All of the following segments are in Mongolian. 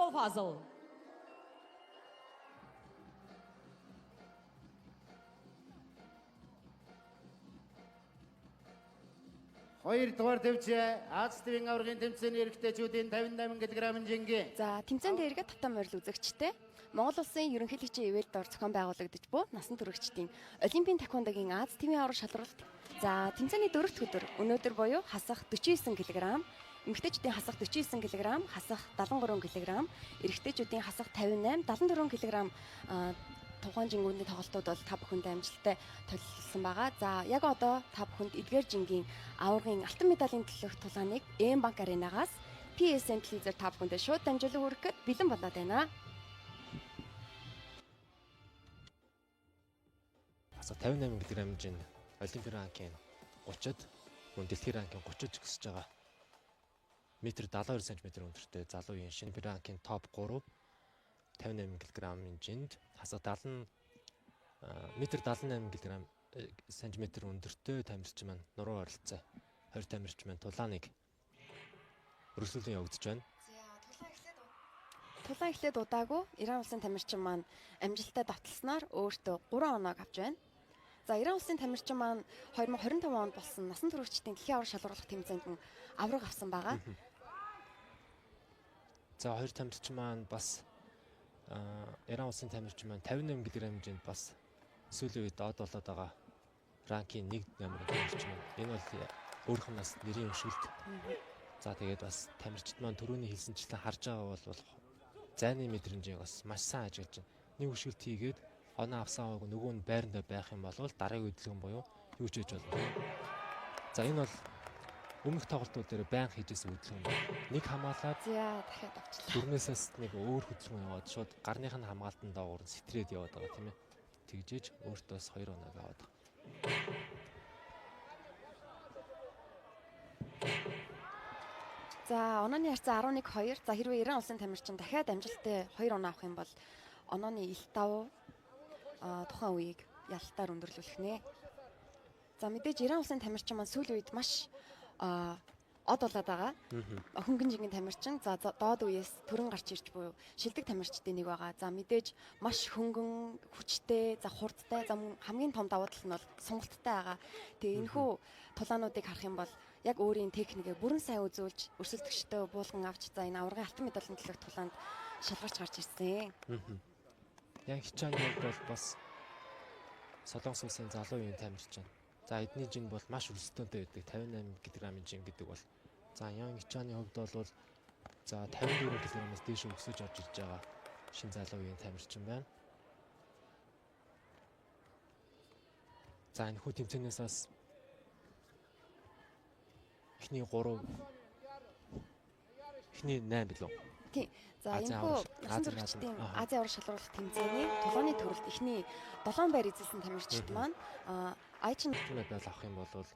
Abolfazl. Хоёр дугаар төвчээ Аз тивийн аваргын тэмцээний эрэгтэйчүүдийн 58 кг жингийн. За, тэмцээнд эргээд татан морил үзэгчтэй Монгол улсын ерөнхийлөгчийн ивэл дор зохион байгуулагдаж буй насан туршидтын Олимпийн таквондогийн Аз тивийн аварга шалралт. За, тэмцээний дөрөвт өдөр өнөөдөр буюу хасах 49 кг, эмэгтэйчүүдийн хасах 49 кг, хасах 73 кг, эрэгтэйчүүдийн хасах 58, 74 кг тухайн жингүүний тоглолтууд бол та бүхэнд амжилттай толилсон байгаа. За, яг одоо та бүхэнд эдгээр жингийн аваргын алтан медалийн төлөх тулааныг М банк аренагаас PSN телевизээр та бүхэндээ шууд дамжуулан хүргэхэд бэлэн болоод байна. Хасах 58 кг-ийн Олимпийн ранкийн 30-д, мөн дэлхийн ранкийн 30-д жигсэж байгаа. Метр 72 см өндөртэй залуу үеийн шинэ ранкийн топ 3 58 кг-ийн жинд хасах 70 метр 78 кг сантиметр өндөртэй тамирчин маань нуруу оролцоо. 20 тамирчин маань тулааныг өргөжлүүлэн явагдаж байна. Тулаан эхлээд удаагүй Иран улсын тамирчин маань амжилттай давталснаар өөртөө 3 оноог авч байна. За, Иран улсын тамирчин маань 2025 онд болсон насан туршидтын дэлхийн аварга шалруулах тэмцээнд мөн аварга авсан байгаа. За, хоёр тамирчин маань бас Иран улсын тамирчин маань 58 кг-нд бас сүүлийн үед од болоод байгаа ранкийн 1 номерын тамирчин маань. Энэ бол өөрийнх нь бас нэрийн өшөлт. За, тэгээд бас тамирчид маань түрүүний хэлсэнчлэн харж байгаа бол зайны мэдрэмжийг бас маш сайн ажиглаж байна. Нэг өшөлт хийгээд оноо авсан аваагүй нөгөө нь байрандаа байх юм бол дараагийн хөдөлгөөн буюу юу ч хийж болно. За, энэ бол өмнөх тоглолтууд дээр байнга хийжсэн хөдөлгөөн байна. Нэг хамгаалаад за, дахиад авчлаа. Дөрнөөсөөс нэг өөр хөдөлгөөн яваад шууд гарных нь хамгаалтан доогуур нь сэтрээд яваад байгаа тийм ээ. Тэгжээж өөртөө бас 2 оноог аваад байгаа. За, онооны харьцаа 11-2. За, хэрвээ Иран улсын тамирчин дахиад амжилттай 2 оноо авах юм бол онооны ил тав тухайн үеийг ялалтаар өндөрлүүлэх нэ. За, мэдээж Иран улсын тамирчин маань сүүлийн үед маш од болоод байгаа. Хөнгөн жингийн тамирчин. За, доод үеэс төрөн гарч ирж буй шилдэг тамирчдын нэг байгаа. За, мэдээж маш хөнгөн, хүчтэй, за хурдтай, за мөн хамгийн том давуу тал нь бол сонголттой байгаа. Тэгээ энэхүү тулаануудыг харах юм бол яг өөрийн техникээ бүрэн сайн үзүүлж, өрсөлдөгчдөө буулган авч, за энэ аваргын алтан медалийн төлөх тулаанд шалгарч гарч ирсэн. Ян Хичааны хувьд бол бас Солонгос улсын залуу үеийн тамирчин. За, эдний жин бол маш өрсөлдөөнтэй байдаг. 58 кг-ын жин гэдэг бол. За, Ян Хичааны хувьд бол за 54 кг-аас дээш өсөж орж ирж байгаа шин залуу үеийн тамирчин байна. За, энэ хүү тэмцээнээс бас эхний 3 эхний 8 билүү? Тийм. За, энэхүү насан туршидтын Азийн аварга шалруулах тэмцээний тулааны төрөлд эхний 7 байр эзэлсэн тамирчид маань Айчин медаль авах юм бол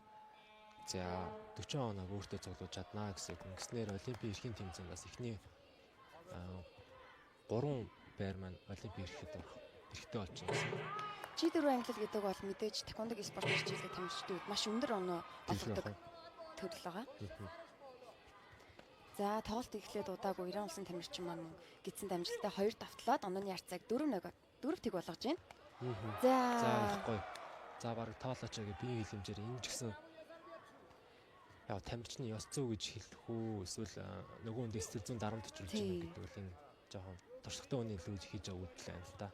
за 40 оноог өөртөө цуглуулж чаднаа гэсэн. Ингэснээр Олимпийн эрхийн тэмцээнд бас эхний 3 байр маань Олимпийн эрхэд орох эрхтэй болчихно гэсэн. G4 ангилал гэдэг бол мэдээж таквондогийн спорт хичээлдэг тамирчдын үед маш өндөр оноо олгодог төрөл байгаа. За, тоглолт эхлээд удаагүй Иран улсын тамирчин маань мөн гидсэнд амжилттай 2 давтлаад онооны харьцааг 4-1 4-1 болгож байна. За, ихгүй. За, бараг тоолооч гэ биеийн хилэмжээр энэ ч гэсэн яг тамирчны ёс зүй гэж хэлэх үү эсвэл нөгөө хүн сэтгэл зүйн дарамт өчрүүлж байгаа гэдэг бол энэ жоохон туршлагатай хүний илүү хийж байгаа үйлдэл байна л да.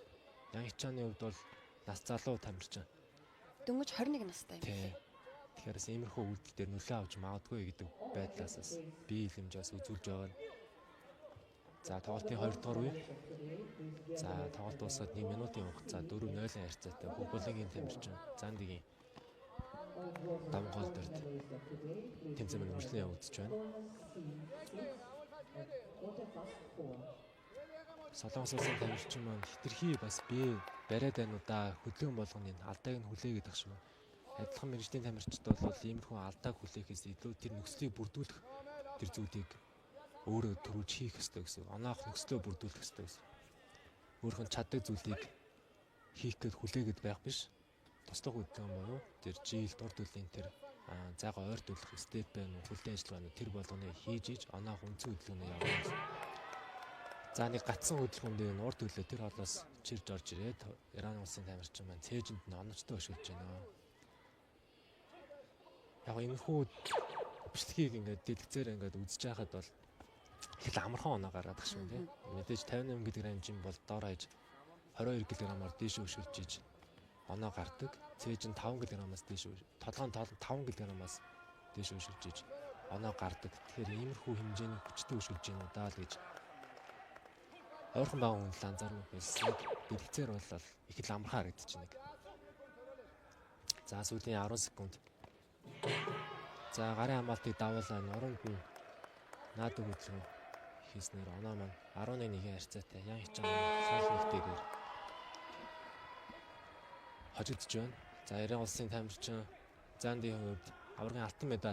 Ян Хичааны хувьд бол нас залуу тамирчин. Дөнгөж 21 настай юм байна. Тэгэхээр бас иймэрхүү үйлдэл дээр нөлөө авч магадгүй гэдэг байдлаас бас бие хилэмж бас үзүүлж байгаа. За, тоглолтын 2 дугаар үе. За, тоглолт дуусаад 1 минутын хугацаа 4-0-ын харьцаатай Хөвболонгийн тамирчин Зандигийн давангол дөрд тэмцээн маань үргэлжлэн явагдаж байна. Солонгос улсын тамирчин маань хитрхи бас бие бариад байна уу да, хөдөлгөөн болгоны алдааг нь хүлээгээд ах шиг. Адилхан мэргэжлийн тамирчид бол иймэрхүү алдааг хүлээхээс илүү тэр нөхцөлийг бүрдүүлэх тэр зүйлийг өөрөө төрүүлж хийх ёстой гэсэн. Оноох нөхцлөө бүрдүүлэх ёстой гэсэн. Өөрийнх нь чаддаг зүйлийг хийх гээд хүлээгээд байх биш. Туслах хөдөлгөөн буюу тэр жийл дур төллийн тэр зайгаа ойртуулах степ байна уу, хүлдээн ажиллагаа байна уу, тэр болгоныг хийж иж оноох үндсэн хөдөлгөөнөө явна гэсэн. За нэг гацсан хөдөлгөөн дээр нуур төлөө тэр хоолоос чирж орж ирээд Иран улсын тамирчин маань цээжинд нь оновчтой өшөөлж байна. Яг энэхүү бичлэгийг ингээд дэлгэцээр ингээд үзэж байхад бол их л амархан оноо гаргаад ах шиг тийм. Мэдээж 58 кг-ын бол дор хаяж 22 кг-аар дээш өшөөлж иж оноо гардаг. Цээж нь 5 кг-аас дээш, толгойн 5 кг-аас дээш өшөөлж иж оноо гардаг. Тэгэхээр иймэрхүү хэмжээний хүчтэй өшөөлж гин удаа л гэж ойрхон байгаа хүн л анзаарна байсан. Дэлгэцээр бол их л амархан харагдчихэв. За сүүлийн 10 секунд. За гарын хамгаалтыг давуулаа нуруунд нь наадаг хөдөлгөөн хийснээр оноо маань 11-1 харьцаатай Ян Хичаан сул нэгтэйгээр хожигдож байна. За Иран улсын тамирчин Зандын хувьд аваргын алтан медаль